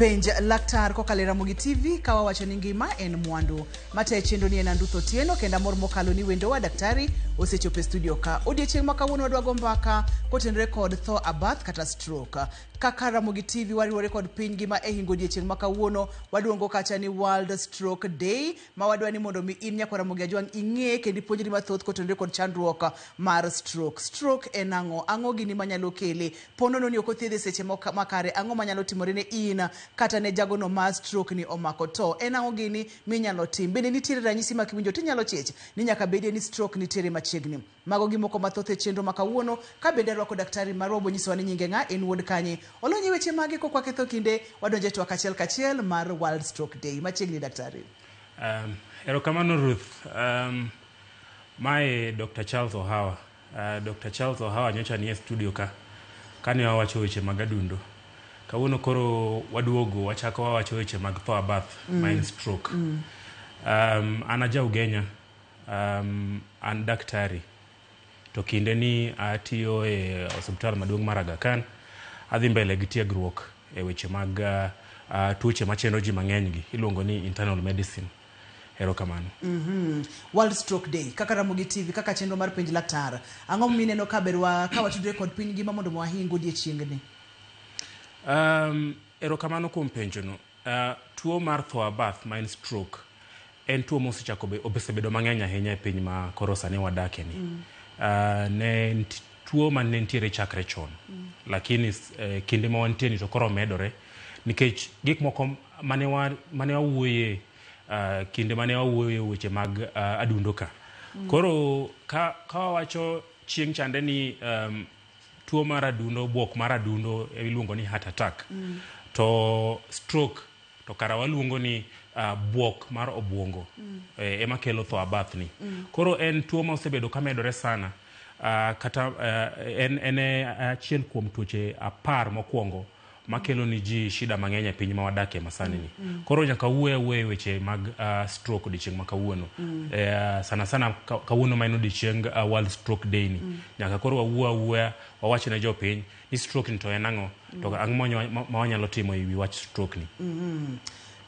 Penj laktar kokalo e Ramogi TV ka wawacho ni ngima en mwandu. Matayo chenro ni en Anduth Otieno kendo amor mokalo ni wendowa daktari osechopo e studio ka. Odiechieng' ma kawuono wadwa go mbaka kotenore kod tho abath kata stroke. Kaka Ramogi TV wariwore kod piny ngima e hingo odiechieng' ma kawuono waluongo kacha ni World Stroke Day ma wadwa ni mondo mi in nyakwar Ramogi Ajwang' ing'e kendo ipuonjri mathoth kotenore kod chandruok mar stroke. Stroke en ang'o? Ang'o gini manyalo kele? Ponono ni ok othiedhe seche makare, ang'o manyalo timore ne in kata ne jagono ma stroke ni omako? To en ang'o gini minyalo tim? Bende nitiere ranyisi ma kiwinjo tinyalo chich ni nyaka bedie ni stroke nitiere machiegni? Mago gi moko mathoth e chenro ma kawuono. Ka bende arwako daktari marwa, obonyisowa ni nyinge ng'a, en wuod kanye, olony e weche mage. Kok waketho kinde, wadonjo e twak achiel kachiel mar World Stroke Day. Machiegni daktari. Erokamano Ruth. Mae Dr. Charles Ohawa. Dr. Charles Ohawa nyocha nie studio ka kane wawacho weche mag adundo. Kawuono koro waduogo wachako wawacho weche mag tho abath ma en stroke. An aja Ugenya, an daktari to kinde ni atiyo e osiptal maduong' mar Aga Khan. Adhi mbele gi tiegruok e weche mag tuoche machendo ji mang'eny gi iluongo ni internal medicine. Erokamano. World Stroke Day kaka Ramogi TV kaka chenro mar penj laktar, ang'o mineno ka berwa ka watudre kod piny ngima mondo wahing odiechiengni? Erokamano kuom penjono. Tuo mar tho abath ma en stroke en tuo mosechako osebedo mang'eny ahinya e piny ma koro sani wadake ni. Ne tuo mane nitiere chakre chon. Lakini kinde ma wantie ni to koro medore nikech gik moko mane wawuoye kinde mane wawuoye weche mag adundo ka. Koro ka wawacho chieng' chande ni tuo mar adundo, buok mar adundo iluongo ni heart attack. To stroke to kara waluongo ni buok mar obuongo ema kelo tho abath ni. Koro en tuo ma osebedo ka medore sana kata en achiel kuom tuoche 10 mokwongo makelo ni ji shida mang'eny e piny ma wadakie masani ni. Koro nyaka wuoye awuoya weche mag stroke odiechieng' ma kawuono. Sana sana kawuono ma en odiechieng World Stroke Day ni. Nyaka koro wawuo awuoya wawach ne jopiny ni stroke ni to en ang'o, to ang'o ma wanyalo timo e wi wach stroke ni.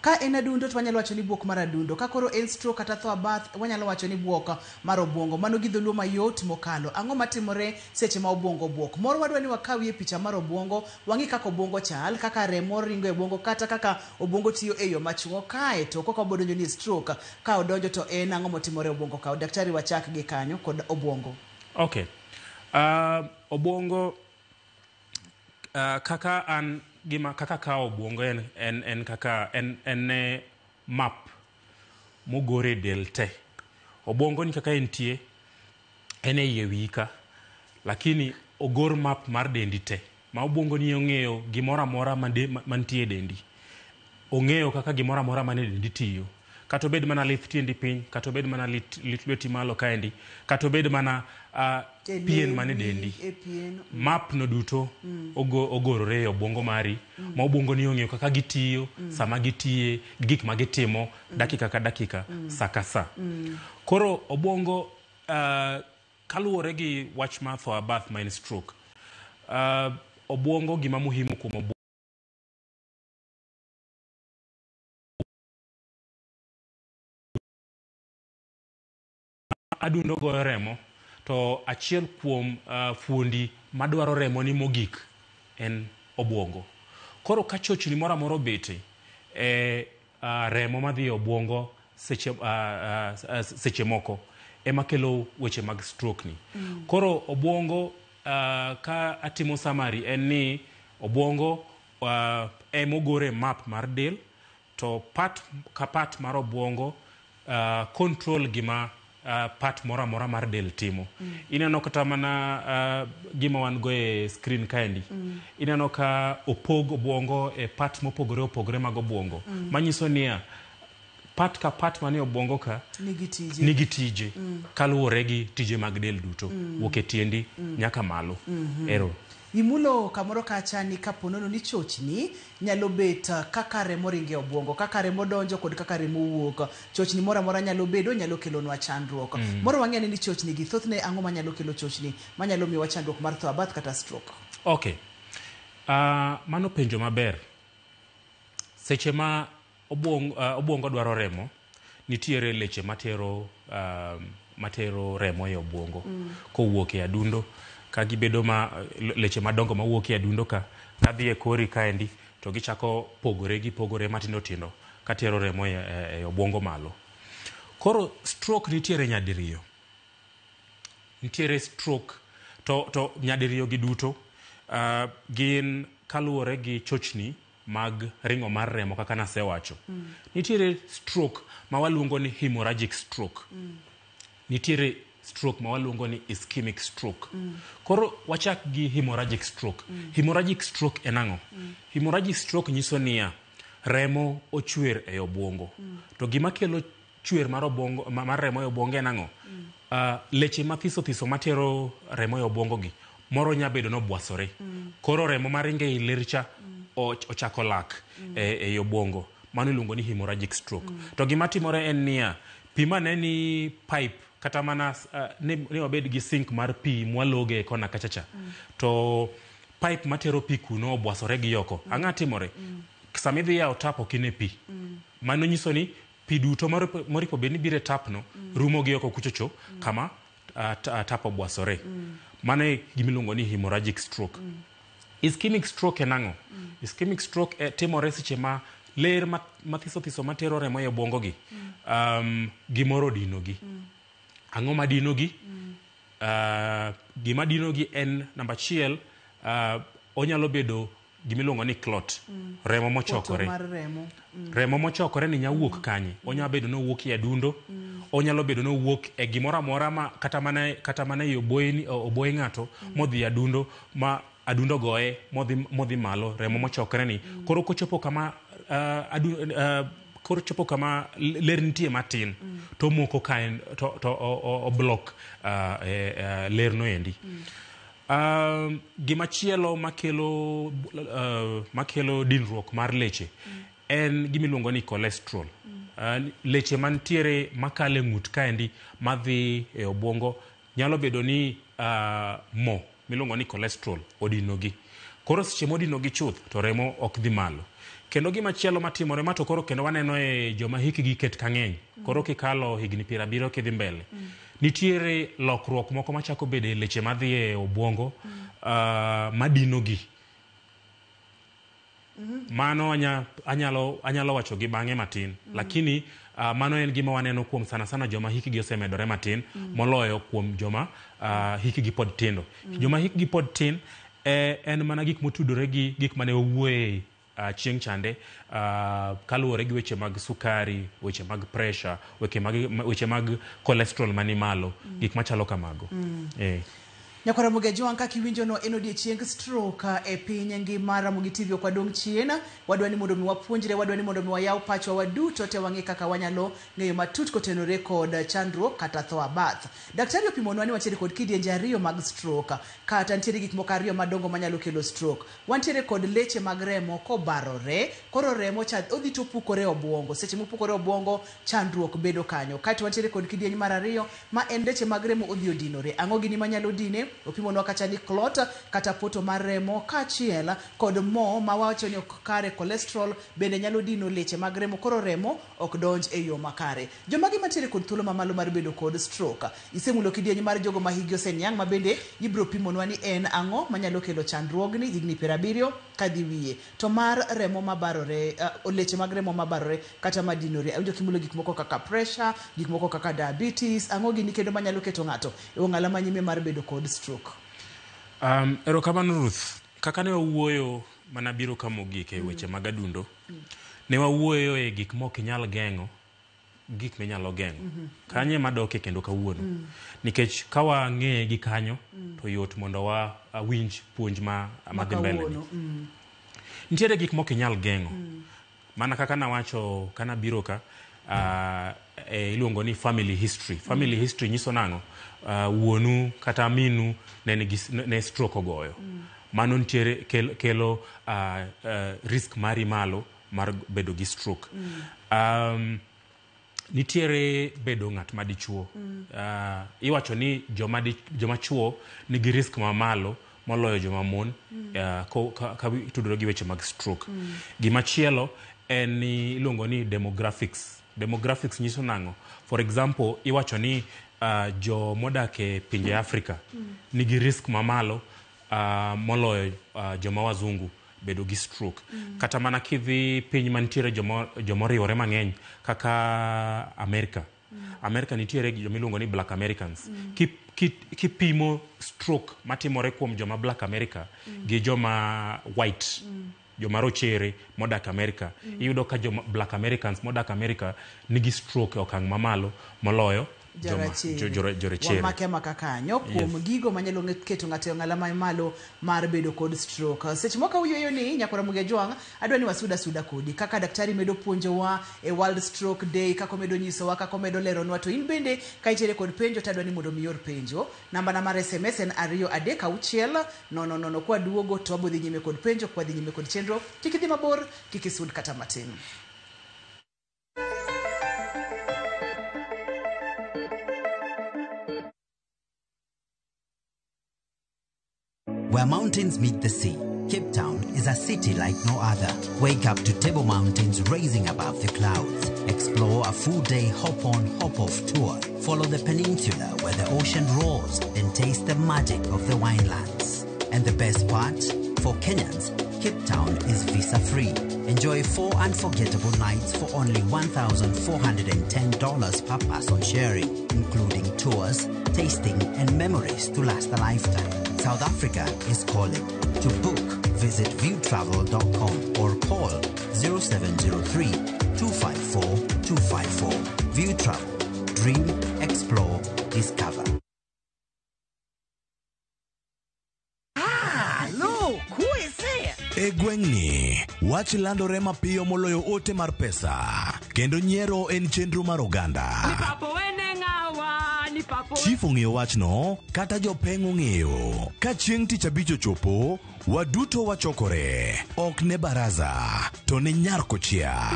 Ka en adundo to wanyalo wacho ni buok mar adundo. Ka koro en stroke kata tho abath, wanyalo wacho ni buok mar obuongo. Mano gi dholuo mayot mokalo. Ang'o matimore seche ma obuongo obuok? Moro wadwa ni wakawie picha mar obuongo, wang'i kaka obuongo chal, kaka remo ringo e obuongo, kata kaka obuongo tiyo e yo machuok. Kae to koka wabodonjo ni stroke, ka odonjo to en ang'o motimore e obuongo ka? Daktari, wachak gi kanyo kod obuongo. Okay. Obuongo kaka an gima kaka kawo obuongo en kaka en map mogor e del te. Obuongo ni kaka entie en e iye wiyi ka, lakini ogor map mar dendi te. Ma obuongo ni ong'eyo gimoro amora mantie e dendi. Ong'eyo kaka gimoro amora manie dendi tiyo. Kata obed mana lith tiendi piny, kata obed mana lith lweti malo kaendi, kata obed mana pien mane dendi. Map no duto ogorore e obuongo mari, ma obuongo ni ong'eyo kaka gitiyo, sama gitiye, gik ma gitimo, dakika ka dakika, sa ka sa. Koro obuongo kaluwore gi wach mar tho abath ma en stroke, obuongo gima muhimu kuom obuongo adundo goyo remo to achiel kuom fuondi madwaro remo ni mogik en obuongo. Koro ka chochni moro amora obete e remo madhi e obuongo seche moko ema kelo weche mag stroke ni. Koro obuongo ka atimo summary en ni obuongo ema ogore map mar del to part ka part mar obuongo control gima part moro amora mar del timo. Ineno kata mana gima wan go e screen kaendi. Ineno ka opog obuongo e part mopogore opogore mag obuongo. Manyiso niya, part ka part manie obuongo ka nigi tije kaluwore gi tije mag del duto. Wuok e tiendi nyaka malo. Ero. Imulo kamoro kacha ni kaponono ni chochni nyalo bet kaka remo ringo e obuongo, kaka remo donjo kod kaka remo wuok. Chochni moro amora nyalo bedo, nyalo kelonwa chandruok. Moro wang'e ni chochni gi thothne ang'o manyalo kelo chochni manyalo miyowa chandruok mar tho abath kata stroke? Okay. Mano penjo maber. Seche ma obwongo dwaro remo, nitiere leche matero remo e obwongo kowuok e adundo, ka gibedo ma leche madongo mawuok e adundo ka kadhi e kori kaendi to gichako pogore, gipogore matindo tindo katero remo e obwongo malo. Koro stroke nitiere nyadiriyo. Nitiere stroke to nyadiriyo gi duto gin kaluwore gi chochni mag ringo mar remo kaka nasewacho. Nitiere stroke ma waluongo ni hemorrhagic stroke. Nitiere stroke ma waluongo ni ischemic stroke. Koro wachak gi hemorrhagic stroke. Hemorrhagic stroke en ang'o? Hemorrhagic stroke nyiso niya, remo ochwer e obwongo. To gima kelo chwer mar obwongo mar remo e obwongo en ang'o? Leche mathiso thiso matero remo e obwongo gi moro nya bedo nobwasore. Koro remo maringo ei ler cha ochako lak e obwongo. Mano iluongo ni hemorrhagic stroke. To gima timore en niya, pi mane ni pipe kata mana ne wabed gi sink mar pi mwaloge e kona kacha cha. To pipe matero pi kuno obwasore gi oko. Ang'o timore? Sama idhi yawo tap ok ine pi. Mano nyiso ni pi duto moripo bed ni biro e tap no rumo gi oko kuchocho kama tap obwasore. Mano e gima iluongo ni hemorrhagic stroke. Ischemic stroke en ang'o? Ischemic stroke timore seche ma ler mathiso thiso matero remo e obwongo gi gimoro odino gi. Ang'o madino gi? Gima dino gi en namba achiel, onyalo bedo gimiluongo ni clot, remo mochokore. Mar remo. Remo mochokore ni nya wuok kanye? Onyalo bedo ni owuok e adundo, onyalo bedo ni owuok e gimoro amora ma kata mana e oboye ng'ato modhi e adundo ma adundo goye modhi malo, remo mochokore ni. Koro kochopo kama koro chopo kama ler nitie matin to moko ka en to o block ler no endi. Gimachielo makelo dinruok mar leche en gimiluongo ni cholesterol. Leche mantiere makalo e ng'ut kaendi madhi e obwongo nyalo bedo ni mo miluongo ni cholesterol odinogi. Koro seche modinogi chuth to remo ok dhi malo. Kendo gimachielo matimore ma to koro kendo waneno e joma hikgi ket ka ng'eny. Koro kikalo higni 70 kidhi mbele. Nitiere lokruok moko machako bedo e leche madhi e obwongo madinogi. Mano anyalo wacho gi bang'e matin. Lakini mano en gima waneno kuom sana sana joma hikgi osemedore matin moloyo kuom joma hikgi pod tindo. Joma hikgi pod tin en mana gik motudore gi gik mane wawuoye chieng' chande kaluwore gi weche mag sukari, weche mag pressure, weche mag cholesterol mani malo, gik machalo kamago. Nyakwar Ramogi Ajwang', kaka iwinjo no en odiechieng stroke e piny ngima. Ramogi TV ok wadong' chien. Wadwa ni mondo mi wapuonjre, wadwa ni mondo mi wayaw pachwa waduto te wang'e kaka wanyalo ng'eyo matut kotenore kod chandruok kata tho abath. Daktari opimonwa ni wantiere kod kidienje ariyo mag stroke, kata nitiere gik moko ariyo madongo manyalo kelo stroke. Wantiere kod leche mag remo kobarore, koro remo cha odhi to pukore e obwongo. Seche mopukore e obwongo, chandruok bedo kanyo. Kaeto wantiere kod kidieny mar ariyo ma en leche mag remo odhi odinore. Ang'o gini manyalo dine? Opimonwa kacha ni clot kata poto mar remo kaachiel kod mo ma wawacho ni ok kare, cholesterol bende nyalo dino leche mag remo, koro remo ok donj e yo makare. Jomagi mantiere kod thuolo mamalo mar bedo kod stroke. Isemulo kidieny mar jogo ma hikgi oseniang' ma bende ibiro pimonwa ni en ang'o manyalo kelo chandruogni higni 70 kadhi wiye. To mar remo mabarore, leche mag remo mabarore kata madinore. Awinjo kimulo gik moko kaka pressure, gik moko kaka diabetes, ang'o gini kendo manyalo keto ng'ato e ong'ala manyime mar bedo kod stroke? Erokamano Ruth. Kaka ne wawuoyo mana biro ka mogik e weche mag adundo, ne wawuoyo e gik mok inyal geng'o, gik minyalo geng'o. Kanyo ema adoke kendo kawuono. Nikech ka wang'eye gi kanyo, to yot mondo wawinj puonj ma madhi mbele ni. Nitiere gik mok inyal geng'o. Mana kaka nawacho kanabiro ka, iluongo ni family history. Family history nyiso nang'o? Wuonu kata minu ne nigi ne stroke ogoyo. Mano nitiere kelo risk mari malo mar bedo gi stroke. Nitiere bedo ng'at madichuo. Iwacho ni joma chuo nigi risk mamalo moloyo joma mon ka tudore gi weche mag stroke. Gimachielo en ni iluongo ni demographics. Demographics nyiso nang'o? For example, iwacho ni jo modak e pinje Afrika nigi risk mamalo moloyo joma wazungu bedo gi stroke. Kata mana kidhi piny mantiere jomoriwore mang'eny kaka Amerika. Amerika nitiere gi joma iluongo ni Black Americans. Kipimo stroke matimore kuom joma Black America gi joma white, joma rochere modak Amerika, iyudo ka joma Black Americans modak Amerika nigi stroke e okang' mamalo moloyo jorachere. Wamake amaka kanyo kuom gigo manyalo keto ng'ato e ong'ala mamalo mar bedo kod stroke. Seche moko awuoyo ni nyakora Muge Jwang', adwa ni wasuda suda kodi kaka daktari medo puonjowa e World Stroke Day, kaka omedo nyisowa, kaka omedo leronwa. To in bende ka itiere kod penjo to adwa ni mondo mi ior penjo. Namba na mar SMS en 236 000. Kwaduogo to wabodhi nyime kod penjo, kwadhi nyime kod chenro. Kik idhi mabor, kik isud kata matin. Where mountains meet the sea, Cape Town is a city like no other. Wake up to Table Mountains rising above the clouds. Explore a full-day hop-on, hop-off tour. Follow the peninsula where the ocean roars and taste the magic of the winelands. And the best part? For Kenyans, Cape Town is visa-free. Enjoy 4 unforgettable nights for only $1,410 per person sharing, including tours, tasting, and memories to last a lifetime. South Africa is calling. To book, visit viewtravel.com or call 0703 254 254. View Travel. Dream, explore, discover. Look, who is there? E gweng'ni, wach landore mapiyo moloyo ote mar pesa, kendo nyiero en chenro mar oganda. Chief ong'eyo wachno, kata jopeng' ong'eyo. Ka chieng' tich abich ochopo, waduto wachokore. Ok ne baraza, to ne nyar kochia.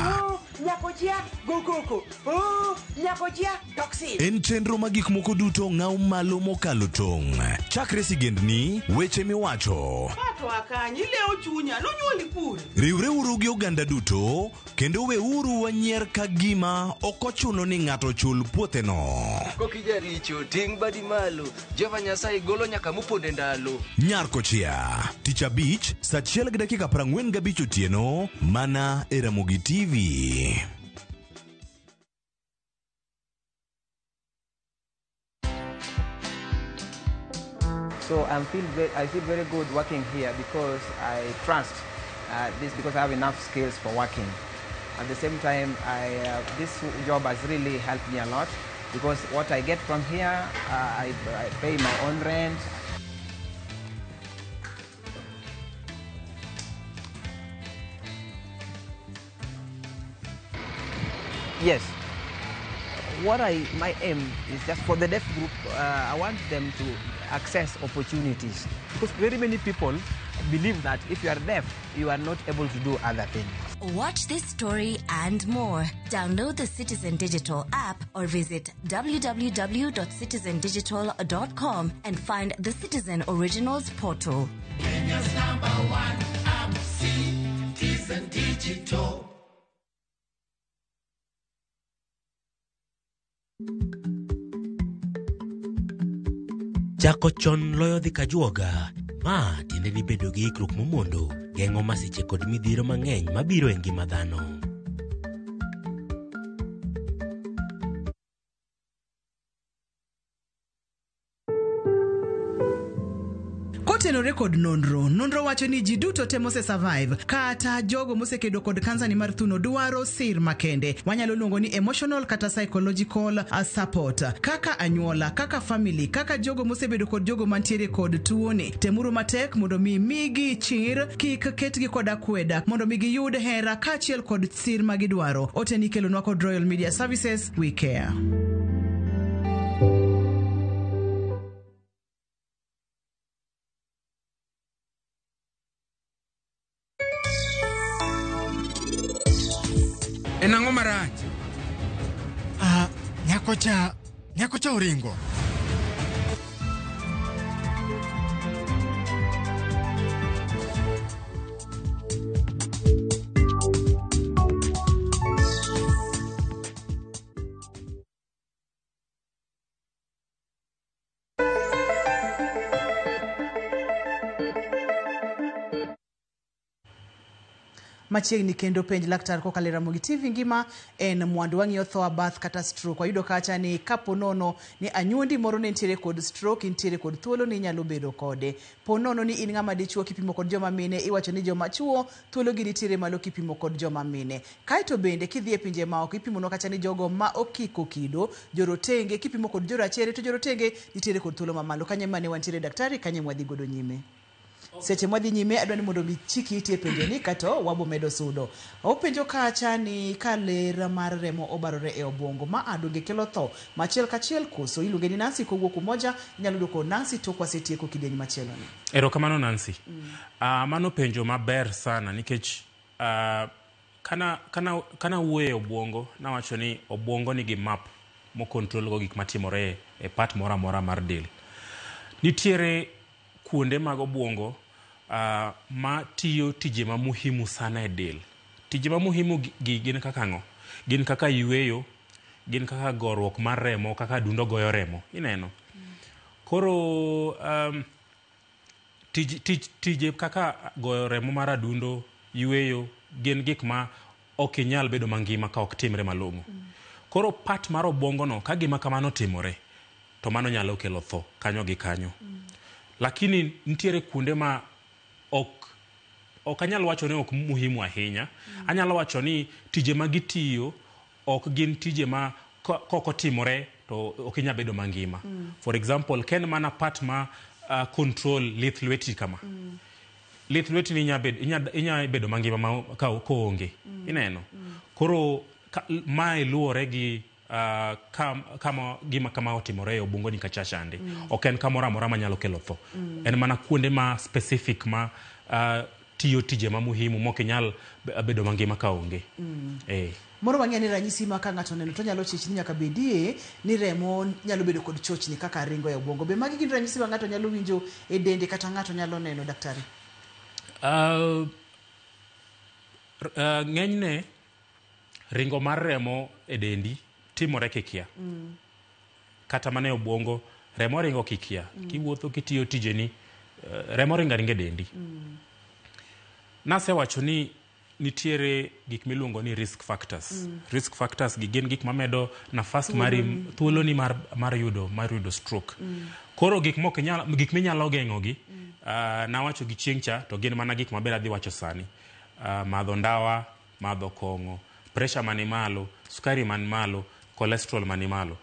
Nyakochia, go koko. Oh, nyakochia, toxin. En chenro ma gik moko duto ng'aw malo mokalo tong'. Chakre sigendni, weche miwacho. Pato akanyi, ilewo chunya, nonyuoli kure. Riwreuru gi oganda duto, kendo weuru wanyier ka gima ok ochuno ni ng'ato chul puotheno. Kokijaricho, ting' badi malo. Jehova Nyasaye golo nyaka moponde ndalo. Nyar kochia, tich abich, saa 1:45 otieno, mana e Ramogi TV. So I feel very good working here because I trust this, because I have enough skills for working. At the same time, this job has really helped me a lot, because what I get from here, I pay my own rent. Yes. My aim is just for the deaf group, I want them to access opportunities, because very many people believe that if you are deaf, you are not able to do other things. Watch this story and more. Download the Citizen Digital app or visit www.citizendigital.com and find the Citizen Originals portal. Kenya's #1 app, Citizen Digital. Chako chon loyo dhi kajuoga. Ma tiende ni bedo gi ikruok momondo geng'o masiche kod midhiero mang'eny mabiro e ngima dhano. Kotenore kod nonro, nonro wacho ni ji duto te mose survive kata jogo mosekedo kod kansa ni mar thuno dwaro sir makende. Wanyalo luongo ni emotional kata psychological support. Kaka anyuola, kaka family, kaka jogo mosebedo kod jogo mantiere kod tuoni. Temuru matek mondo mi migi chir, kik ketgi kod akweda, mondo mi giyud hera kaachiel kod sir magidwaro. Ote ni kelonwa kod Royal Media Services, we care. En ang'o marach? Nyakocha oringo. Machiegni kendo penj laktar kokalo e Ramogi TV ngima en mwandu wang'iyo tho abath kata stroke. Wayudo kacha ni kapo nono ni anyuondi moro ne nitiere kod stroke, intiere kod thuolo ni inyalo bedo kode. Po nono ni in ng'ama dichuo kipimo kod joma mine, iwacho ni joma chuo thuolo gi nitiere malo kipimo kod joma mine. Kaeto bende kidhi e pinje maoko ipimonwa kacha ni jogo ma okiko kido, jorotenge kipimo kod jorachere to jorotenge nitiere kod thuolo mamalo. Kanyo ema ne wantiere daktari, kanyo ema wadhi godo nyime. Seche mwadhi nyime adwa ni mondo mi chik iti e penjo ni kato wabo medo sudo. Openjo kacha ni ka ler mar remo obarore e obwongo ma adonge kelo tho machiel kachiel koso iluonge ni Nancy kowuok Umoja inyalo dwoko Nancy tok wasetieko kidieny machielo ni. Erokamano Nancy. Mano penjo maber sana nikech kana wuoyo e obwongo nawacho ni obwongo nigi map mokontrol go gik matimore e part moro amora mar del. Nitiere kuonde mag obwongo ma tiyo tije ma muhimu sana e del. Tije ma muhimu gi gin kaka ang'o? Gin kaka yweyo, gin kaka goruok mar remo, kaka adundo goyo remo. Ineno? Koro tije kaka goyo remo mar adundo, yweyo, gin gik ma ok inyal bedo mangima ka ok timre malong'o. Koro part mar obwongo no, ka gima kamano timore, to mano nyalo kelo tho kanyo gi kanyo. Lakini nitiere kuonde ma ok anyal wacho ni ok muhimu ahinya. Anyalo wacho ni tije ma gitiyo ok gin tije ma kok otimore to ok inyal bedo mangima. For example, ken mana part ma control lith lweti kama. Lith lweti ni inya bedo mangima ma ka koonge. Ineno? Koro mae luwore gi kama gima kama otimore e obwongo ni kacha chande. Ok en kamoro amora manyalo kelo tho. En mana kuonde ma specific ma tiyo tije ma muhimu mok inyal bedo mangima ka onge. Moro wang'eyo ni ranyisi ma ka ng'ato oneno to nyalo chich ni nyaka bedie ni remo nyalo bedo kod chochni kaka ringo e obwongo. Be magi gin ranyisi ma ng'ato nyalo winjo e dende kata ng'ato nyalo neno daktari? Ng'enyne ringo mar remo e dendi timore kikia. Kata mana e obwongo remo ringo kikia. Kiwuotho kitiyo tijeni, remo ringo aringa e dendi. Nasewacho ni nitiere gik miluongo ni risk factors. Risk factors gi gin gik mamedo nafas mari thuoloni mar yudo stroke. Koro gik minyalo geng'o gi, nawacho gi chieng' cha to gin mana gik maber adhi wacho sani. Madho ndawa, madho kong'o, pressure mani malo, sukari man malo, cholesterol mani malo.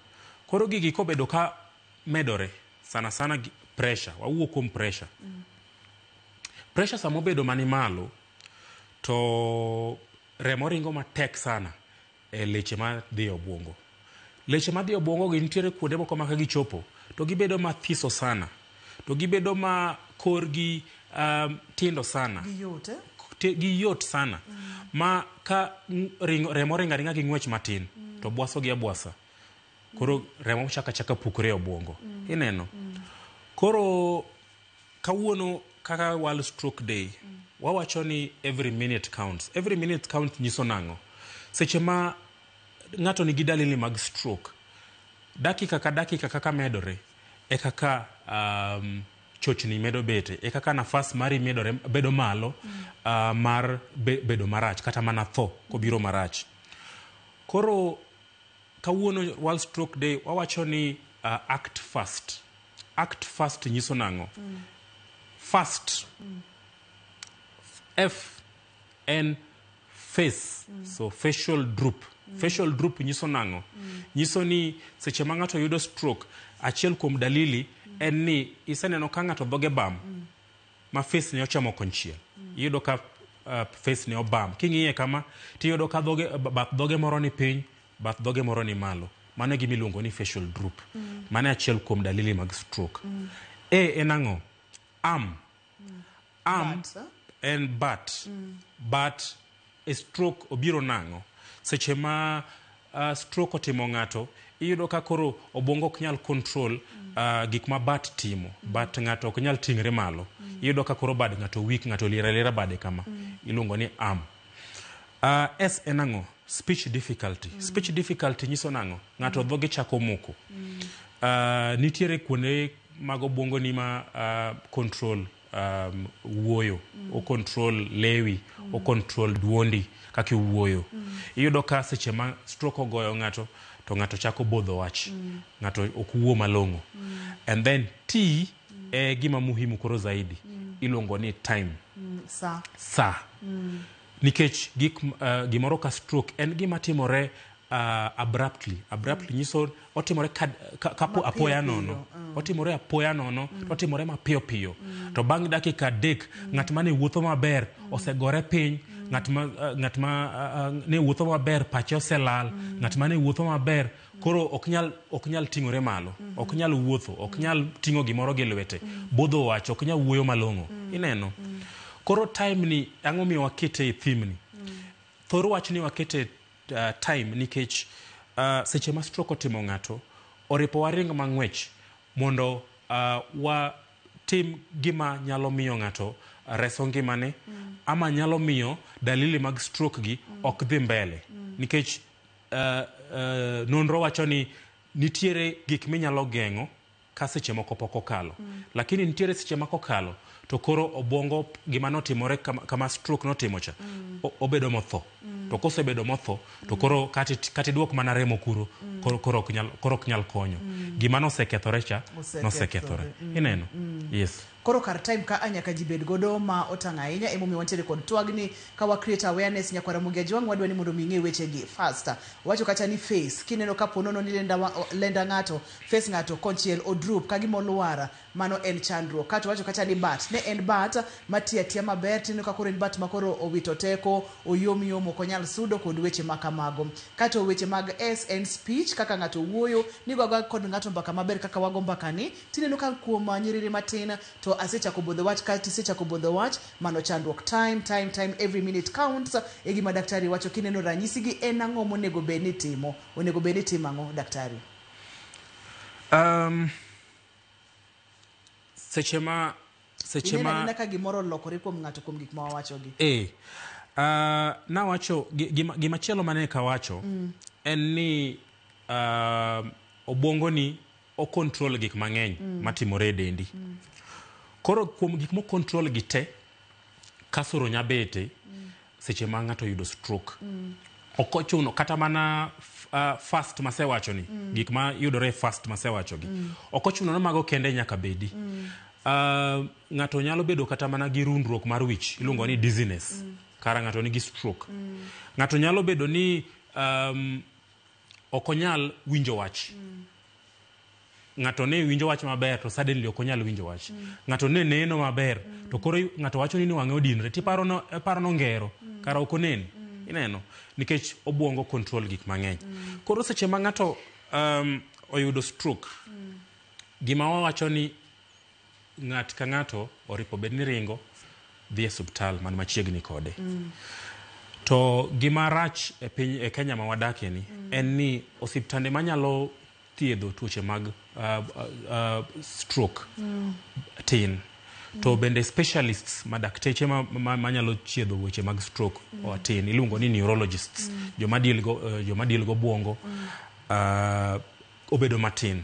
Koro gigi kobedo ka medore, sana sana pressure, wawuok kuom pressure. Pressure sama obedo mani malo, to remo ringo matek sana e leche madhi e obwongo. Leche madhi e obwongo gi nitiere kuonde moko ma ka gichopo, to gibedo mathiso sana. To gibedo ma korgi tindo sana. Giyot, eh? Giyot sana. Ma ka remo ringo aringa gi ng'wech matin, to bwaso gi abwasa. Koro remo chaka chaka pukore e obwongo. Ineno? Koro kawuono kaka World Stroke Day, wawacho ni every minute counts. Every minute counts nyiso nang'o? Seche ma ng'ato nigi dalili mag stroke, dakika ka dakika kaka medore, e kaka chochni medo bete, e kaka nafas mari medore, bedo malo, mar bedo marach, kata mana tho kobiro marach. Koro kawuono World Stroke Day, wawacho ni act fast. Act fast nyiso nang'o? Fast. F en face, so facial droop. Facial droop nyiso nang'o? Nyiso ni seche ma ng'ato yudo stroke, achiel kuom dalili en ni iseneno ka ng'ato dhoge bam, ma face ne ochamo konchiel. Iyudo ka face ne obam. King'iye kama, tiyudo ka bath dhoge moro ni piny, bath dhoge moro ni malo. Mano e gima iluongo ni facial droop. Mano e achiel kuom dalili mag stroke. A en ang'o? Arm. Arm en bat. But e stroke obiro nang'o? Seche ma stroke otimo ng'ato, iyudo ka koro obwongo ok nyal control gik ma bat timo. Bat ng'ato ok nyal ting're malo. Iyudo ka koro bad ng'ato weak, ng'ato liera liera bade kama. Iluongo ni arm. S en ang'o? Speech difficulty. Speech difficulty nyiso nang'o? Ng'ato dhoge chako moko. Nitiere kuonde mag obwongo ni ma control wuoyo, o control lewi, o control duondi kaka iwuoyo. Iyudo ka seche ma stroke ogoyo ng'ato, to ng'ato chako bodho wach, ng'ato ok wuo malong'o. And then T e gima muhimu koro zaidi, iluongo ni time. Sa. Sa. Nikech gik gimoro ka stroke en gima timore abruptly. Abruptly nyiso otimore ka apoya nono. Otimore apoya nono, to otimore mapiyo piyo. To bang' dakika 3, ng'at mane wuotho maber osegore piny, ng'at ma ne wuotho maber pache oselal, ng'at mane wuotho maber koro ok nyal ting'ore malo, ok nyal wuotho, ok nyal ting'o gimoro gi lwete, bodho wach, ok nyal wuoyo malong'o. Ineno? Koro time ni ang'o miyo wakete e theme ni? Thor wach ni wakete time nikech seche ma stroke otimo ng'ato, oripo waring mang'wech mondo watim gima nyalo miyo ng'ato reso ngimane, ama nyalo miyo dalili mag stroke gi ok dhi mbele. Nikech nonro wacho ni nitiere gik minyalo geng'o ka seche moko pok okalo. Lakini nitiere seche ma kokalo to koro obwongo gima notimore kama stroke notimo cha, obedo motho. To kosebedo motho, to koro kati duok mana remo kuro, koro ok nyal konyo. Gima nosekethore cha, nosekethore. Ineno? Yes. Koro kar time ka nyaka ji bed godo ma otang' ahinya, emomiyo wantiere kod twagni ka wa create awareness. Nyakwar Ramogi Ajwang' wadwa ni mondo mi ing'e weche gi faster. Wacho kata ni face, kineno ka ponono ni lenda ng'ato, face ng'ato konchiel odroop ka gima olwar, mano en chandruok. Kato wacho kata ni bat, ne en bat matiyo atiya maber, tineno ka koro en bat ma koro owito teko, oyom yom, ok onyal sudo kod weche ma kamago. Kato weche mag S en speech, kaka ng'ato wuoyo, ni goga kod ng'ato mbaka maber kaka wago mbaka ni, tineno ka kuom nyiriri matin to asechako bodho wach, kata isechako bodho wach, mano chandruok. Time, time, time, every minute counts. E gima daktari wacho, kineno ranyisi gi en ang'o monego bed ni timo? Onego bed ni timo ang'o, daktari? Seche ma ineno ka gimoro olokore kuom ng'ato kuom gik ma wawachogi. Nawacho gima chielo mane kawacho en ni obwongo ni o control gik mang'eny matimore e dendi. Koro kuom gik mo control gi te, kasoro nyabete seche ma ng'ato yudo stroke. Ok ochuno kata mana fast masewacho ni, gik ma yudore fast masewacho gi. Ok ochuno ni mago kende nyaka bedi. Ng'ato nyalo bedo kata mana gi rundruok mar wich, iluongo ni dizziness. Kara ng'ato nigi stroke. Ng'ato nyalo bedo ni ok onyal winjo wach. Ng'ato ne winjo wach maber to suddenly ok onyal winjo wach. Ng'ato ne neno maber to koro ng'ato wacho ni wang'e odinre, tiparo no ngero, kara ok onen. Ineno? Nikech obwongo control gik mang'eny. Koro seche ma ng'ato oyudo stroke, gima wawacho ni ng'at ka ng'ato oripo bed ni ringo dhi e osiptal man machiegni kode. To gima rach e piny e Kenya ma wadakie ni en ni osiptande manyalo thiedho tuoche mag stroke tin. To bende specialists ma dakteche manyalo chiedho weche mag stroke tin, iluongo ni neurologists, joma deal go obwongo obedo matin.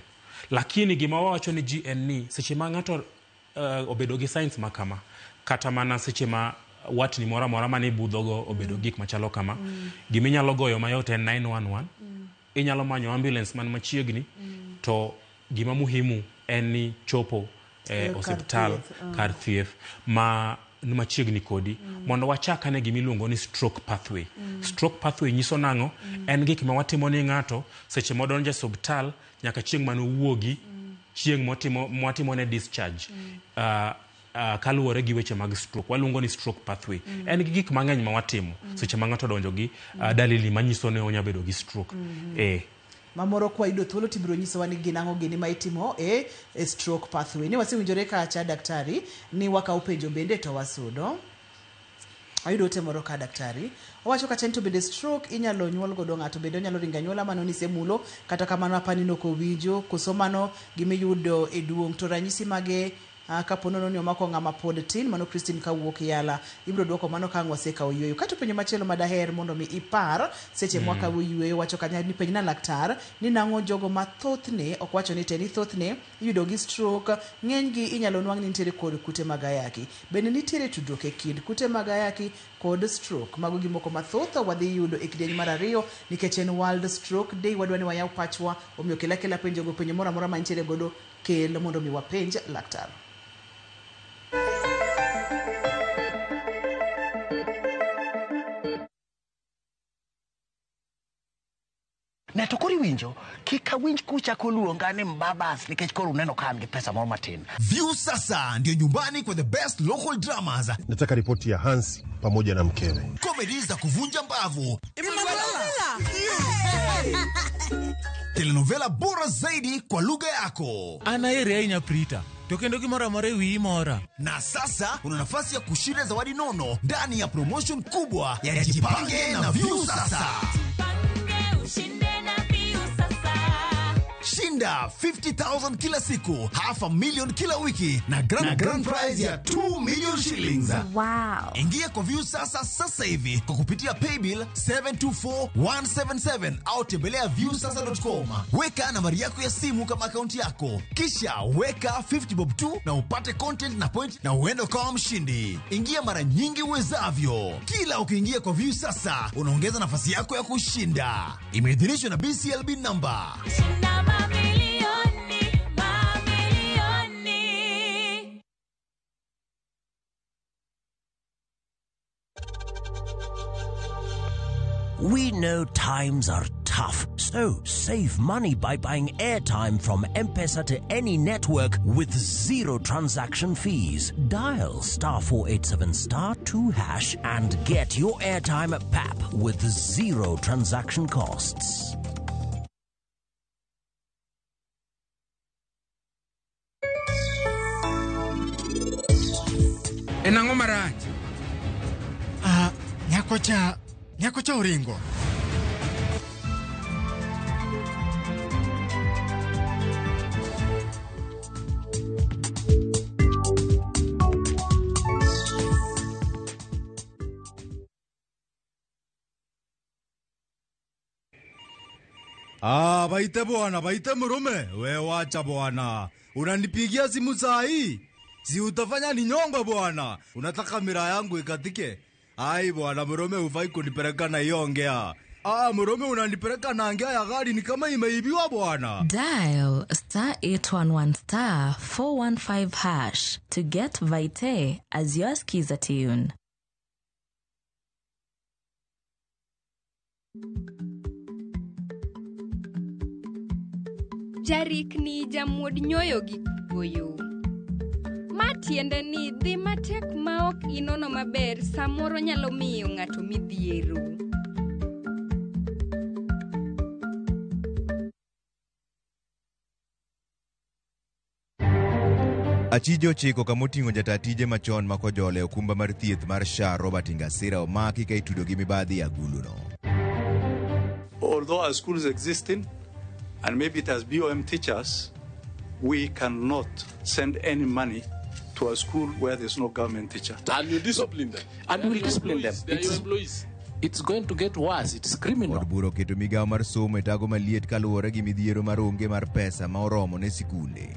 Lakini gima wawacho ni ji en ni seche ma ng'ato obedo gi signs ma kama, kata mana seche ma watni moro amora mane budhogo obedo gik machalo kama, giminyalo goyo mayot en 911. Inyalo manyo ambulance man machiegni, to gima muhimu en ni chopo e osiptal kar thieth ma machiegni kodi, mondo wachak ane gima iluongo ni stroke pathway. Stroke pathway nyiso nang'o? En gik ma watimo ni ng'ato seche modonjo e osiptal nyaka chieng' mane owuogi, chieng' mwatimo ne discharge, kaluwore gi weche mag stroke. Waluongo ni stroke pathway. En gi gik mang'eny ma watimo seche ma ng'ato odonjo gi dalili manyiso ni onya bedo gi stroke. Mamoro kwa yudo thuolo tibiro nyisowa ni gin ang'o gini ma itimo e stroke pathway. Ni wasewinjore kacha daktari ni wakawo penjo bende to wasudo. Ayudo ote moro ka daktari. Owacho kacha ni to bende stroke inyalo nyuol godo ng'ato, bende onyalo ringo anyuola, mano nisemulo, kata kamano apani nok owinjo, koso mano gimiyudo e duong', to ranyisi mage Kapo nono ni omako ng'ama pod tin, mano Christine kawuok Yala. Ibiro duoko mano ka ang' wasekawo yueyo. Kato penjo machielo madaher mondo mi ipar seche mwakawo yueyo wacho kanya ni penj na laktar ni nang'o jogo ma thothne ok wacho ni te ni thothne iyudo gi stroke, ng'enygi inyalo nwang' ni nitiere kod kute mag ayaki. Bende nitiere tudruok e kind kute mag ayaki kod stroke? Mago gimoko mathoth wadhi yudo e kidieny mar ariyo nikech en World Stroke Day. Wadwa ni wayaw pachwa, omiyo kel akela penjogo, penjo moro amora mantiere godo kel mondo mi wapenj laktar. Ne to koro iwinjo kik awinj kuchako luonga ni mbabas nikech koro uneno ka an gi pesa moro matin. Viusasa ndio nyumbani kwa the best local dramas. Nataka ripoti ya Hansi pamoja na mkewe. Comedy za kuvunja mbavu, telenovela bora zaidi kwa lugha yako. An aheri ahinya Prita, to kendo gimoro amora e wiyi mora. Na sasa una nafasi ya kushinda zawadi nono ndani ya promotion kubwa ya Jipange na Viusasa. Shinda 50,000 kila siku, 500,000 kila wiki na grand prize ya 2 million shillings. Wow. Ingia kwa Viusasa sasa hivi kwa kupitia paybill 724177 au tembelea viusasa.com. Weka nambari yako ya simu kama akaunti yako, kisha weka 50 bob tu na upate content na point na uende ukawa mshindi. Ingia mara nyingi uwezavyo. Kila ukiingia kwa Viusasa unaongeza nafasi yako ya kushinda. Imeidhinishwa na BCLB number. Mamilioni, mamilioni. We know times are tough, so save money by buying airtime from M-Pesa to any network with zero transaction fees. Dial *487 *2# and get your airtime at PAP with zero transaction costs. En ang'o marach? Nyakocha oringo. Ah, baite bwana, baite murume. We wacha bwana. Unanipigia simu saa hii? Si utafanya ni nyongo bwana. Unataka mira yangu ikatike? Ai bwana, murume hufai kunipeleka na hiyo ongea. Ah, murume unanipeleka na ngea ya gari ni kama imeibiwa bwana. Dial *811 *415# to get Vite as your skiza tune. Jarikni jamuod nyoyo gi kuoyo. Ma tiende ni dhi matek ma ok inono maber samoro nyalo miyo ng'ato midhiero. Achije ochiko kamoting'o jata tije machon ma Kojolo e okumba mar thieth mar SHA Robert Ingasira omaki ka itudo gi mibadhi e aguluno. Although our school is existing and maybe it has BOM teachers, we cannot send any money to a school where there's no government teacher. And you discipline them. And we discipline them. They are your employees. It's going to get worse. It's criminal. Od bura oketo migawo mar somo e tago maliet kaluwore gi midhiero mar onge mar pesa ma oromo ne sikunde.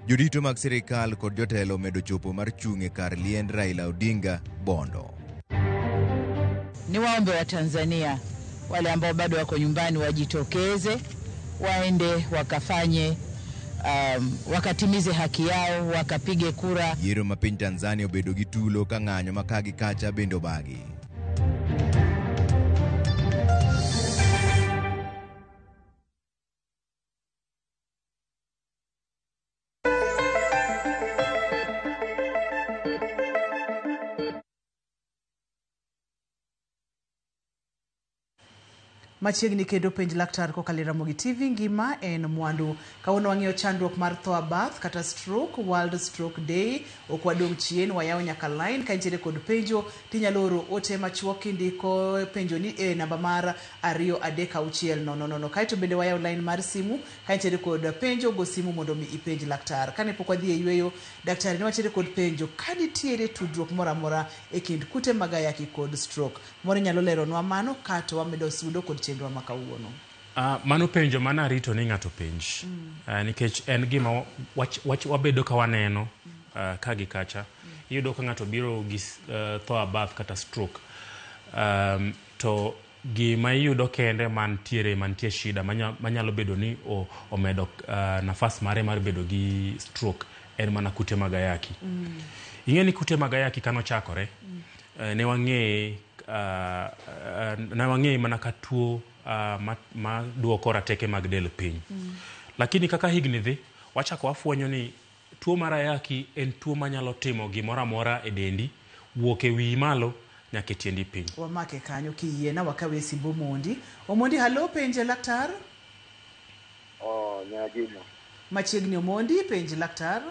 Jorito mag sirikal kod jotelo omedo chopo mar chung' e kar liend Raila Odinga Bondo. Ni waombe wa Tanzania wale ambao bado wako nyumbani wajitokeze, waende wakafanye wakatimize haki yao, wakapige kura. Yiero ma piny Tanzania obedo gi tulo ka ng'anyo ma ka gi kacha bende obagi. Machiegni kendo penj laktar kokalo e Ramogi TV ngima en mwandu. Kawuono wang'iyo chandruok mar tho abath kata stroke, World Stroke Day. Ok wadong' chien, wayawo nyaka line ka intiere kod penjo tinyalo oro ote machuok kindiko penjo ni e namba mar 23600. Kaeto bende wayawo line mar simu ka intiere kod penjo go simu mondo mi ipenj laktar. Kane pok wadhi e yweyo, daktari ne wantiere kod penjo ka nitiere tudruok moro amora e kind kute mag ayaki kod stroke. Moro inyalo leronwa mano kato wamedo sudo kod chenro ma kawuono. Mano penjo mane arito ni ng'ato penj. Nikech en gima wabedo ka waneno ka gi kacha. Iyudo ka ng'ato biro gi tho abath kata stroke. To gima iyudo kende mantie shida manyalo bedo ni omedo nafas mare mar bedo gi stroke en mana kute mag ayaki. Ing'e ni kute mag ayaki kanochakore, ne wang'eye mana ka tuo ma duoko rateke mag del piny. Lakini kaka higni dhi, wachako wafwenyo ni tuo mar ayaki en tuo manyalo timo gimoro amora e dendi, wuok e wiyi malo nyaka e tiendi piny. Wamake kanyo kiyiena wakawe simb Omondi. Omondi, halo, penje laktar. Oh, nyajimo. Machiegni Omondi, penj laktar.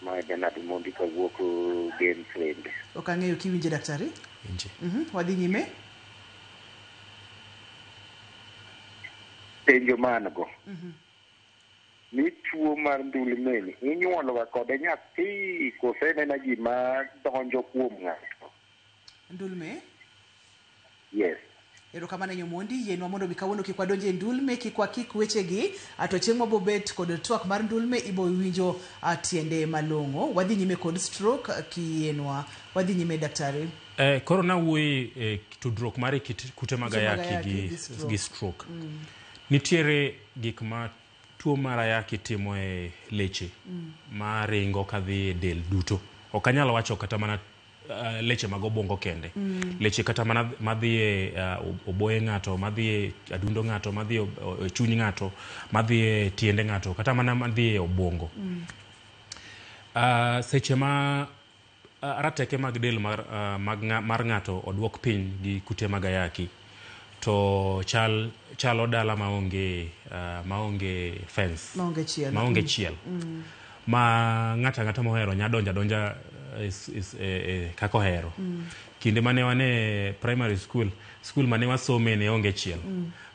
Mae Bernard Omondi kawuok Game Friend. Ok ang'eyo kiwinje daktari. Winje. Wadhi nyime. Penjo man go. Ni tuo mar ndulme ni inyuolo ga kode nyathi koso en ena gima donjo kuom ng'ato? Ndulme? Yes. Erokamano Nyomondi, yienwa mondo mi kawuono kik wadonje e ndulme, kik wakik wechegi, to chieng' mabobet kod twak mar ndulme ibo winjo tiende malong'o. Wadhi nyime kod stroke kiyienwa. Wadhi nyime daktari. Koro nawuoye tudruok mar kute mag ayaki gi stroke. Nitiere gik ma tuo mar ayaki timo e leche ma ringo kadhi e del duto. Ok anyal wacho kata mana leche mag obwongo kende. Leche kata mana madhi e oboye ng'ato, madhi e adundo ng'ato, madhi e chuny ng'ato, madhi e tiende ng'ato, kata mana madhi e obwongo. Seche ma rateke mag del mar ng'ato oduok piny gi kute mag ayaki, to chalo dala maonge fence, maonge chiel. Ma ng'ato ang'ata mohero nya donja donja kaka ohero. Kinde mane wan e primary school, school mane wasome ne onge chiel.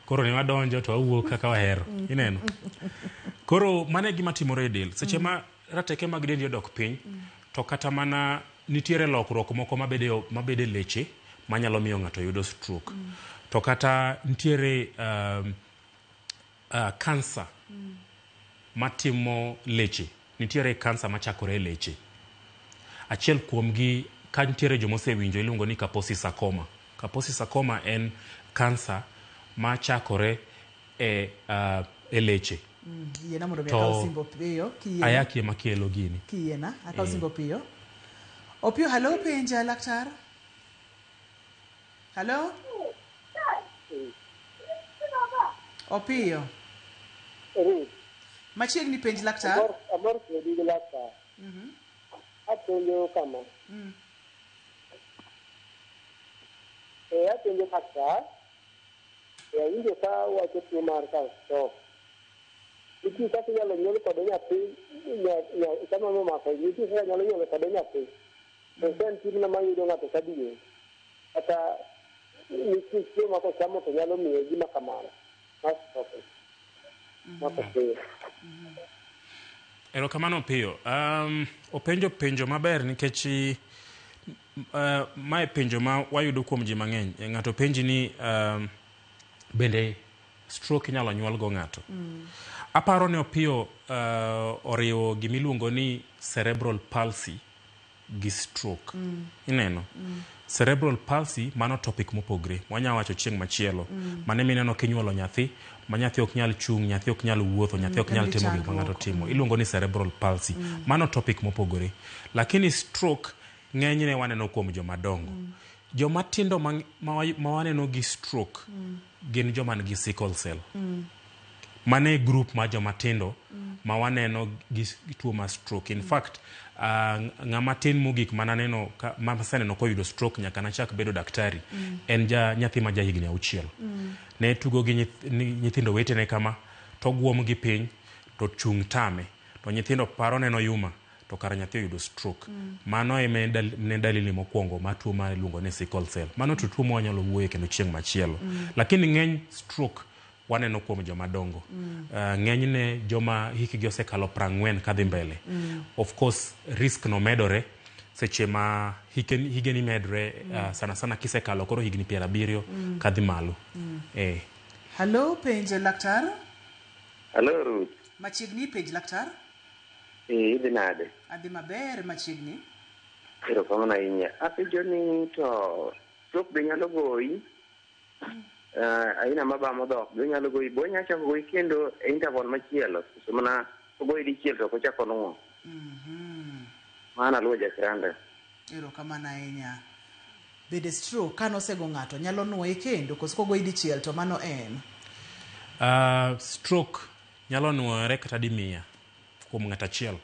Koro ne wadonjo to wawuok kaka wahero. Ineno? Koro mano e gima timore e del. Seche ma rateke mag dendi odok piny, to kata mana nitiere lokruok moko mabede leche manyalo miyo ng'ato yudo stroke. To kata nitiere kansa matimo leche. Nitiere kansa machakore e leche. Achiel kuomgi ka nitiere jomosewinjo iluongo ni Kaposi sarcoma. Kaposi sarcoma en kansa machakore e leche. Yiena mondo mi akaw simbo piyo. Ayaki ema kelo gini. Kiyiena, akaw simbo piyo. Opiyo, halo, penja laktar. Halo? Opiyo. Machiegni penj laktar. Amor kodi gi laktar. Apenjo kama. Apenjo laktar. Awinjo ka wacho tuo mar stroke. Nitie kaka inyalo nyuol kode nyathi, kama momako, nitie kaka inyalo nyuol kode nyathi. To ka en tuo mayudo ng'ato ka dier, kata nitie chiemo ma kochamo to nyalo miye gima kamano mar stroke. Erokamano Piyo. Openjo penjo maber nikech mae penjo ma wayudo kuom ji mang'eny. Ng'ato penji ni bende stroke inyalo nyuol go ng'ato. Aparo ni Opiyo oriwo gimiluongo ni cerebral palsy gi stroke. Ineno? Cerebral palsy mano topic mopogre. Wanya wacho chieng' machielo. Mane mineno kinyuolo nyathi, ma nyathi ok nyal chung', nyathi ok nyal wuotho, nyathi ok nyal timo gik ma ng'ato timo. Iluongo ni cerebral palsy. Mano topic mopogore. Lakini stroke ng'enyne waneno kuom joma dongo. Joma tindo ma waneno gi stroke gin joma nigi sickle cell. Mano e group mar joma tindo ma waneno gi tuo mar stroke. In fact, ng'ama tin mogik mananeno maseneno koyudo stroke nyaka nachak bedo daktari en ja nyathi ma ja higni 6. Ne tugo gi nyithindo wetene kama, to guom gi piny, to chung' tame, to nyithindo paro neno yuma, to kara nyathi oyudo stroke. Mano ema ne dalili mokwongo mar tuo ma iluongo ni sickle cell. Mano to tuo ma wanyalo wuoye kendo chieng' machielo. Lakini ng'eny stroke waneno kuom joma dongo. Ng'enyne joma hikgi osekalo 40 kadhi mbele. Of course, risk no medore seche ma higeni medore, sana sana kisekalo koro higni 70 kadhi malo. Hello, penj laktar. Hello, Ruth. Machiegni, penj laktar. Idhi nade? Adhi maber, machiegni. Erokamano ahinya. Apenjo ni to stroke be nyalo goyi? Aina mabamo dhok be nyalo goyi? Bo nyalo chako goyi kendo e interval machielo? Koso mana ogoyi dichiel to ok ochako onuo? Mano aluwo Jacaranda. Erokamano ahinya. Bende stroke ka nosego ng'ato nyalo nuoye kendo koso kogoyi dichiel to mano en? Stroke nyalo nuoyore kata dimiya kuom ng'ato achiel.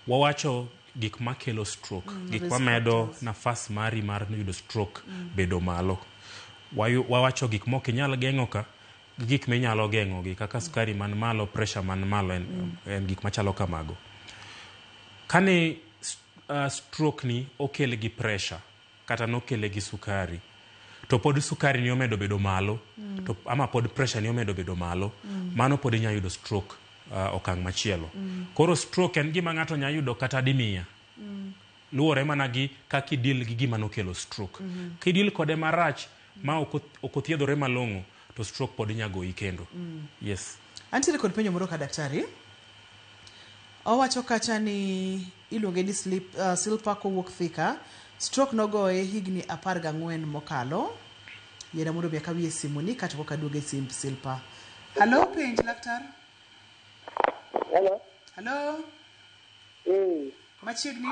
Wawacho gik makelo stroke, gik mamedo nafas mari mar yudo stroke bedo malo. Wawacho gik mok inyal geng'o ka, gi gik minyalo geng'o gi kaka sukari man malo, pressure man malo, en gik machalo kamago. Kane stroke ni okel gi pressure kata nokele gi sukari, to pod sukari ni omedo bedo malo, to ama pod pressure ni omedo bedo malo, mano pod inyalo yudo stroke okang' machielo. Koro stroke en gima ng'ato nyalo yudo kata dimiya. Luwore mana gi kaka idil gi gima nokelo stroke. Kidil kode marach ma ok othiedhore malong'o, to stroke pod inyalo goyi kendo. Yes. Antiere kod penjo moro ka daktari. Owacho kacha ni iluonge ni Silpa kowuok Thika. Stroke nogoye higni 14 mokalo. Yiena mondo mi akawie simu ni kato koka duoge simb Silpa. Hello, penj laktar. Hello. Hello. Machiegni?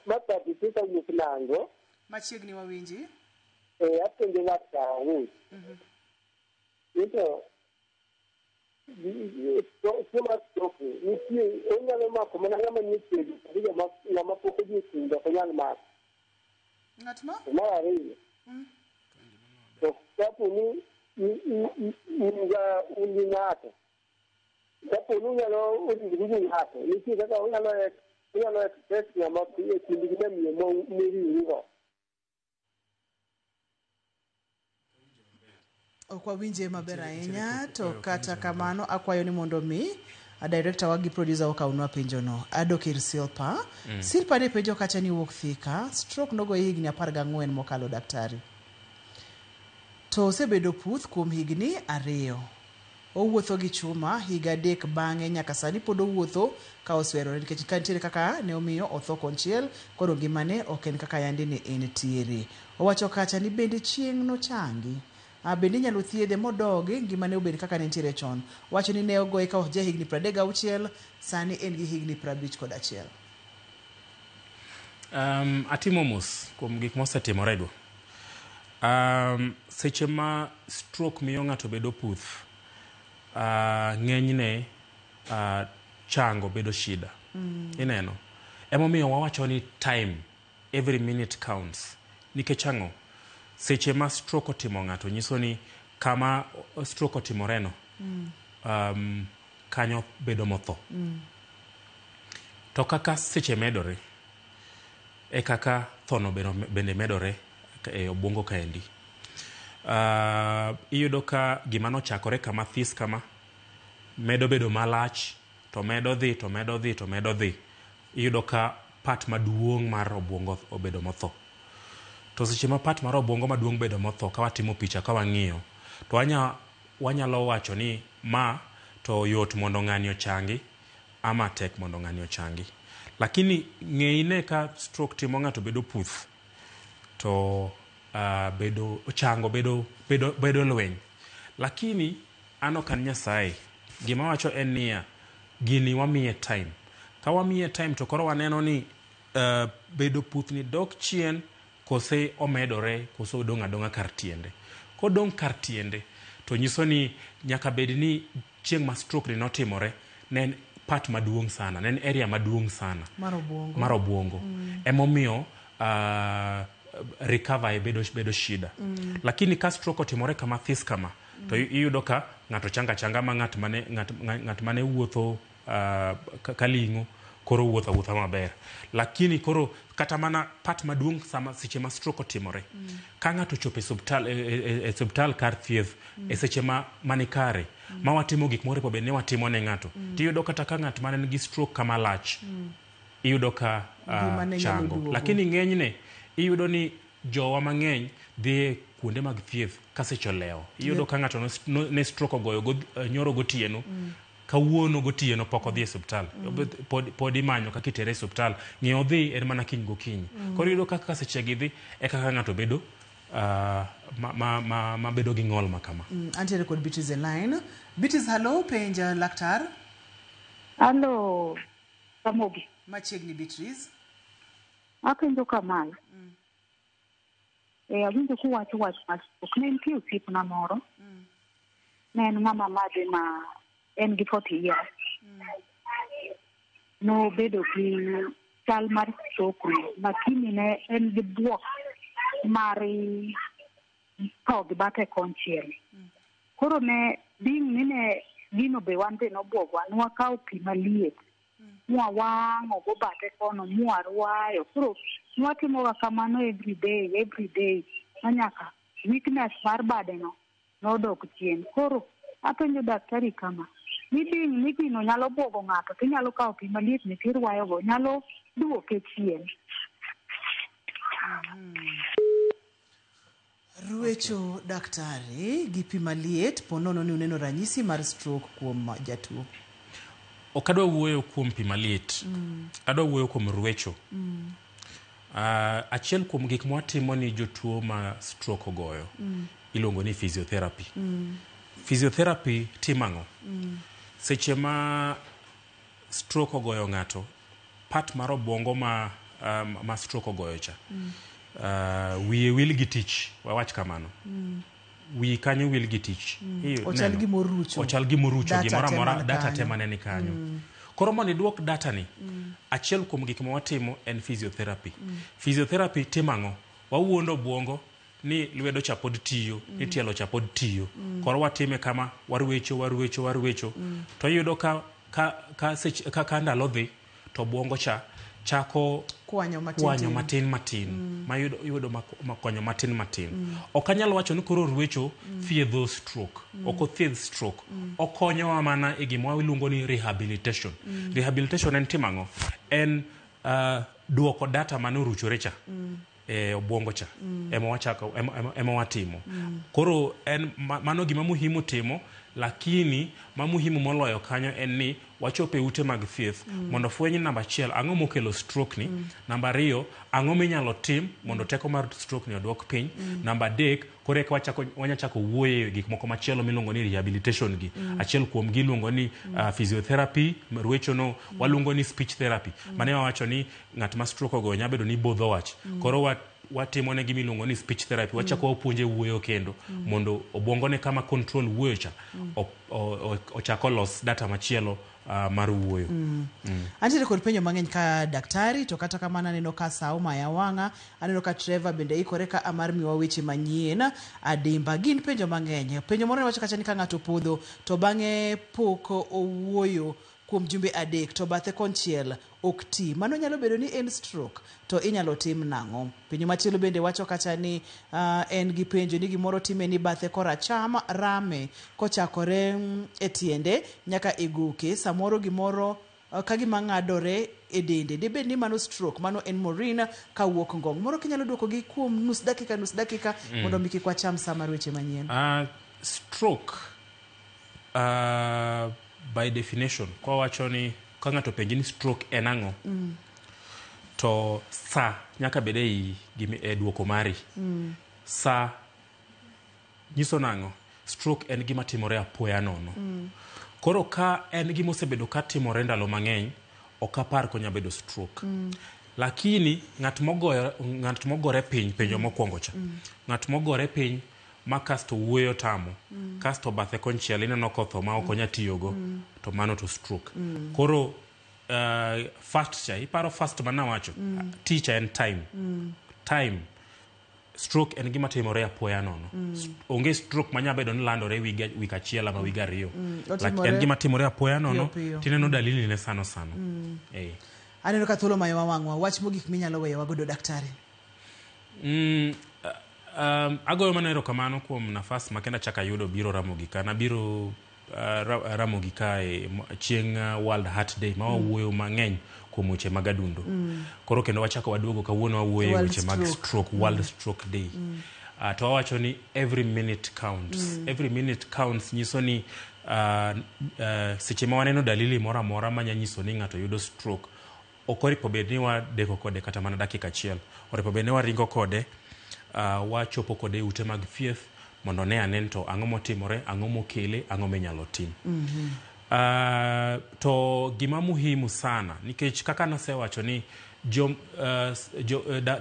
Mapati sika wuok Nango. Machiegni wawinji. Apenjo laktar ni. Nito tuo mar stroke nitie onyalo mako mana ng'ama nie chadi kendo ng'ama pok odhi e kend ok onyal mako. Ng'at ma? Mar ariyo, to kapo ni un gi ng'ato, kapo ni unyalo ringri gi ng'ato, nitie kaka unyalo express ng'ama e kind gi nyamiyo miriwrigo. Ok wawinje maber ahinya, to kata kamano akwayo ni mondo mi director wa gi producer okawnwa penjono. Adok ir Silpa. Silpa ne penjo kacha ni wuok Thika, stroke nogoye higni 14 mokalo daktari. To osebedo puth kuom higni 2. Owuotho gi chuma higa 3 bang'e nyaka sani pod owuotho ka oswerore nikech ka nitiere kaka ne omiyo otho konchiel, koro ngimane ok en kaka yande ne entiere. Owacho kacha ni bende chieng' nochangi. Bende inyalo thiedhe modogi ngimane obed kaka ne nitiere chon. Wacho ni ne ogoye ka ja higni 36, sani en gi higni 51. Atimo mos kuom gik mosetimore go. Seche ma stroke miyo ng'ato bedo puth, ng'enyne chango bedo shida. Ineno. Emomiyo wawacho ni time, every minute counts. Nikech ang'o? Seche ma stroke otimo ng'ato nyiso ni kama stroke otimoreno, kanyo bedo motho. To kaka seche medore, e kaka thono bende medore e obwongo kaendi. Iyudo ka gima nochakore kama this kama, medo bedo malach, to medo dhi, to medo dhi, to medo dhi. Iyudo ka part maduong' mar obwongo obedo motho. To seche ma part mar obwongo maduong' bedo motho, ka watimo picha ka wang'iyo, to wanyalo wacho ni ma to yot mondo ng'ani ochangi, ama tek mondo ng'ani ochangi. Lakini ng'eine ka stroke timo ng'ato bedo puth, to bedo chango bedo lweny. Lakini an ok an Nyasaye. Gima wacho en niya, gini wamiye time. Ka wamiye time to koro waneno ni bedo puth ni dok chien, Kose omedore, kose odong' adong'a kar tiende. Kodong' kar tiende, to nyiso ni nyaka bed ni chieng' ma stroke ni notimore, ne en part maduong' sana, ne en area maduong' sana. Mar obuongo. Mar obuongo. Emomiyo recover bedo shida. Lakini ka stroke otimore kama this kama, to iyudo ka ng'ato changa changa ma ng'at mane wuotho kaling'o koro wuotho awuotha maber. Lakini koro kata mana part maduong' sama seche ma stroke otimore, ka ng'ato ochopo e osiptal kar thieth e seche ma manikare, ma watimo gik moro bed ni watimo ne ng'ato, tiyudo kata ka ng'at mane nigi stroke kama lach, iyudo ka chango. Lakini ng'enyne iyudo ni jowa mang'eny dhi kuonde mag thieth ka seche olewo. Iyudo ka ng'ato ne stroke ogoyo nyoro gotieno, kawuono gotieno pok odhi e osiptal. Pod imanyo kaka itere e osiptal. Ng'eyo dhi en mana kiny gokinyi. Koro iyudo kaka seche gi dhi e kaka ng'ato bedo ma bedo gi ng'ol ma kama. Antiere kod Beatrice e line. Beatrice, hello, penja laktar. Hello, Ramogi. Machiegni Beatrice. Apenjo kamae. Awinjo kuwacho wach mar stroke. Ne nitie osiepna moro. Ne en ng'ama madhe ma en gi 40 years. Nobedo gi chal mar stroke no, lakini ne en gi buok mar tho gi bathe konchiel. Koro ne ding' ni ne gino be wan be nobuogwa, nwakawo pi maliet mwawang'o go bathe kono mwarwayo. Koro nwatimoga kamano every day manyaka weakness mar bade no nodok chien. Koro apenjo daktari kama, ni ding' ni gino nyalo buogo ng'ato, tinyalo kawo pi maliet ni tirwayogo, nyalo duoke chien. Ruecho daktari gi pi maliet po nono ni uneno ranyisi mar stroke kuom jatuo. Ok adwa wuoyo kuom pi maliet. Adwa wuoyo kuom ruecho. Achiel kuom gik mwatimo ni jotuo ma stroke ogoyo iluongo ni physiotherapy. Physiotherapy timo ang'o? Seche ma stroke ogoyo ng'ato, part mar obuongo ma stroke ogoyo cha, wiye wil gi tich, wawach kamano. Wiyi kanyo wil gi tich. Ochal gimorucho. Ochal gimorucho, gimoro amora, data te mane ni kanyo. Koro mondo iduok data ni, achiel kuom gik ma watimo en physiotherapy. Physiotherapy timo ang'o? Wawuondo obuongo ni lwedo cha pod tiyo, ni tielo cha pod tiyo. Koro watime kama, warwecho. To iyudo ka ndalo dhi, to obuongo cha chako kwanyo matin matin. Ma yudo kwanyo matin matin. Ok anyal wacho ni koro ruecho thiedho stroke. Ok othiedh stroke. Okonyowa mana e gima waluongo ni rehabilitation. Rehabilitation en timo ang'o? En duoko data mane oruchore cha. E obuongo cha. Ema wachako, ema watimo. Koro en mano gima muhimu timo, lakini ma muhimu moloyo kanyo en ni wachopo e ute mag thieth mondo fweny namba 1 ang'o mokelo stroke ni, namba 2 ang'o minyalo tim mondo teko mar stroke ni oduok piny, namba 3 koro eka wanyachako wuoye e gik moko machielo miluongo ni rehabilitation gi. Achiel kuom gi iluongo ni physiotherapy, ruecho no waluongo ni speech therapy. Mane wawacho ni ng'at ma stroke ogoyo nyalo bedo ni bodho wach. Koro watimo ne gima iluongo ni speech therapy, wachako wapuonje wuoyo kendo mondo obuongo ne kama control wuoyo cha ochako los data machielo mar wuoyo. Antiere kod penjo mang'eny ka daktari, to kata kamano aneno ka sa omaya wang'a, aneno ka Trevor bende ikore ka mar miwa weche manyien adimba. Gin penjo mang'eny. Penjo moro wacho kacha ni ka ng'ato opodho to bang'e pok owuoyo kuom jumbe 3 to bathe konchiel ok ti, mano nyalo bedo ni en stroke, to inyalo tim nang'o? Penjo machielo bende wacho kacha ni en gi penjo ni gimoro time ni bathe koracham rame kochakore e tiende nyaka e goke, samoro gimoro ka gima ng'adore e dende, dibed ni mano stroke? Mano en Maureen kawuok Ngong. Moro kinyalo duoko gi kuom nus dakika mondo mi kik wacham sa mar weche manyien. Stroke by definition, kwa wacho ni ka ng'ato penji ni stroke en ang'o, to sa nyaka bed e duoko mari. Sa nyiso nang'o? Stroke en gima timore apoya nono. Koro ka en gima osebedo ka timore ndalo mang'eny, ok apar konya bedo stroke. Lakini ng'at mogoyo ng'at mogore piny penjo mokwongo cha. Ng'at mogore piny ma kasto wuoyo tamo. Kasto bathe konchiel ineno kotho ma ok onya tiyogo to mano to stroke. Koro fast cha iparo fast manawacho teacher en time. Time stroke en gima timore apoya nono. Onge stroke manya bedo ni landore wik achiel ama wig ariyo. En gima timore apoya nono piyo. Tineno dalili ne sano sano. Aneno ka thuolo mayowa wang'wa wach mogik minyalo weyowa godo daktari. Agoyo mana erokamano kuom nafas makenda chaka ayudo biro Ramogi ka. Nabiro Ramogi ka e chieng' World Heart Day ma wawuoyo mang'eny kuom weche mag adundo. Koro kendo wachako waduogo kawuono wawuoyo e World weche mag Stroke. stroke, World Stroke Day. To wawacho ni every minute counts. Every minute counts nyiso ni seche ma waneno dalili moro amora manya nyiso ni ng'ato yudo stroke, ok oripo bed ni wadeko kode kata mana dakika achiel. Oripo bed ni waringo kode, wachopo kode e ute mag thieth mondo ne ane ni to ang'o motimore, ang'o mokele, ang'o minyalo tim. To gima muhimu sana nikech kaka nasewacho ni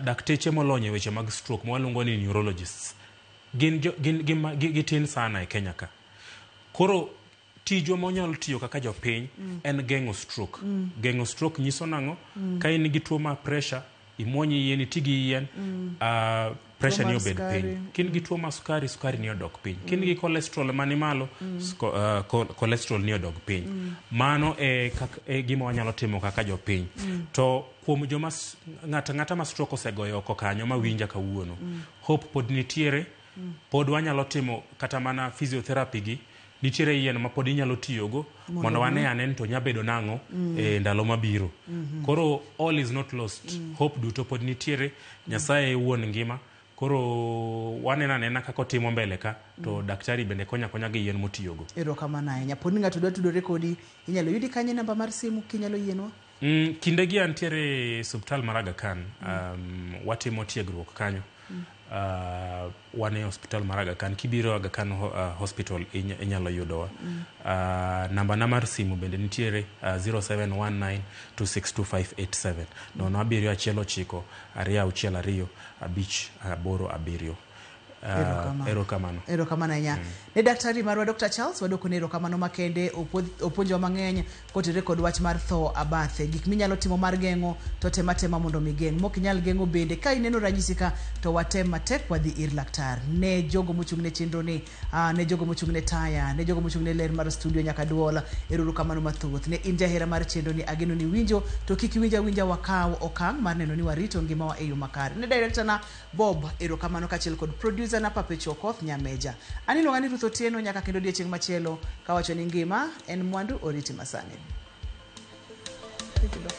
dakteche molony e weche mag stroke ma waluongo ni neurologists gin, jo, gin, gin, gitin sana e Kenya ka. Koro tijwa ma wanyalo tiyo kaka jopiny en geng'o stroke. Geng'o stroke nyiso nang'o? Ka in gi tuo mar pressure, imuony yien, iti gi yien, pressure Tuo ni mar obed sukari. piny. Ka in gi tuo mar sukari, sukari ni odok piny. Ka in gi cholesterol mani malo, cholesterol ni odok piny. Mano e, e gima wanyalo timo kaka jopiny. To kuom joma ng'ato ang'ata ma stroke osegoyo oko kanyo ma winja kawuono, hope pod nitiere, pod wanyalo timo kata mana physiotherapy gi nitiere yien ma pod inyalo tiyogo mondo wane ane ni to nya bedo nang'o e ndalo mabiro. Koro all is not lost. Hope duto pod nitiere. Nyasaye wuon ngima. Koro waneno anena kaka otimo mbele ka to daktari bende konya akonya gi yien motiyogo. Erokamano ahinya. Po ni ng'ato dwa tudore kodi, inyalo yudi kanye namba mar simu kinyalo yienwa? Kindegi antiere e osiptal mar Aga Khan. Watimo tiegruok kanyo. Wan e osiptal mar Aga Khan. Kibiro Aga Khan Hospital inyalo yudowa. Namba na mar simu bende nitiere 0719262587 071 926 587. Erokamano. Erokamano. Erokamano ahinya. Ne daktari marwa Dr. Charles wadwoko ne erokamano makende opuonjowa mang'eny kotenore kod wach mar tho abathe. Gik minyalo timo mar geng'o to tem atema mondo mi geng'. Mok inyal geng'o bende ka ineno ranyisi ka to watem matek wadhi ir laktar. Ne jogo mochung' ne chenro ni, ne jogo mochung' ne taya, ne jogo mochung' ne ler mar studio nyaka duol, erokamano mathoth. Ne in jahera mar chenro ni ageno ni winjo to kik iwinj awinja wakaw okang' mar neno ni warito ngimawa e yo makare. Ne director na Bob erokamano kaachiel kod producer na Papecho Okoth Nyameja. An iluonga ni Ruth Otieno nyaka kendo odiechieng' machielo kawacho ni ngima en mwandu oriti masani. Thank you, Doc.